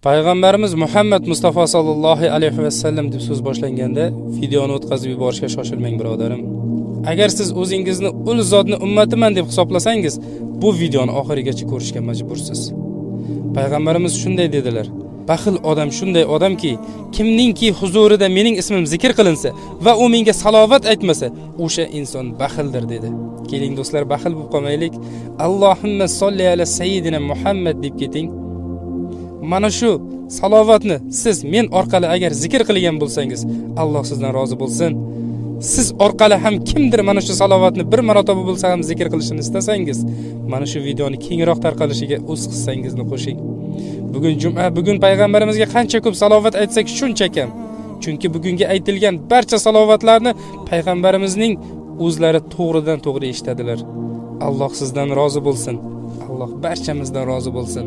Payg'ambarimiz Muhammad Mustafa sallallohu alayhi vasallam deb so'z boshlanganda videoni o'tkazib yuborishga shoshilmang, birodarim. Agar siz o'zingizni ul zotni ummatiman deb hisoblasangiz, bu videoni oxirigacha ko'rishga majbursiz. Payg'ambarimiz shunday dedilar: Baxil odam shunday odamki, kimningki huzurida mening ismim zikr qilinsa va u menga salovat aytmasa, o'sha inson baxildir, dedi. Keling do'stlar, baxil bo'lib qolmaylik. Allohumma solli ala sayyidina Muhammad deb keting. Mana shu salovatni siz men orqali agar zikr qilgan bo'lsangiz, Alloh sizdan rozi bo'lsin. Siz orqali ham kimdir mana shu salovatni bir marotaba bo'lsa ham zikr qilishini istasangiz, mana shu videoni kengroq tarqalishiga o'z hissangizni qo'shing. Bugun juma, bugun payg'ambarimizga qancha ko'p salovat aytsak shuncha kam. Chunki bugungi aytilgan barcha salovatlarni payg'ambarimizning o'zlari to'g'ridan to'g'ri eshitadilar. Alloh sizdan rozi bo'lsin. Alloh barchamizdan rozi bo'lsin.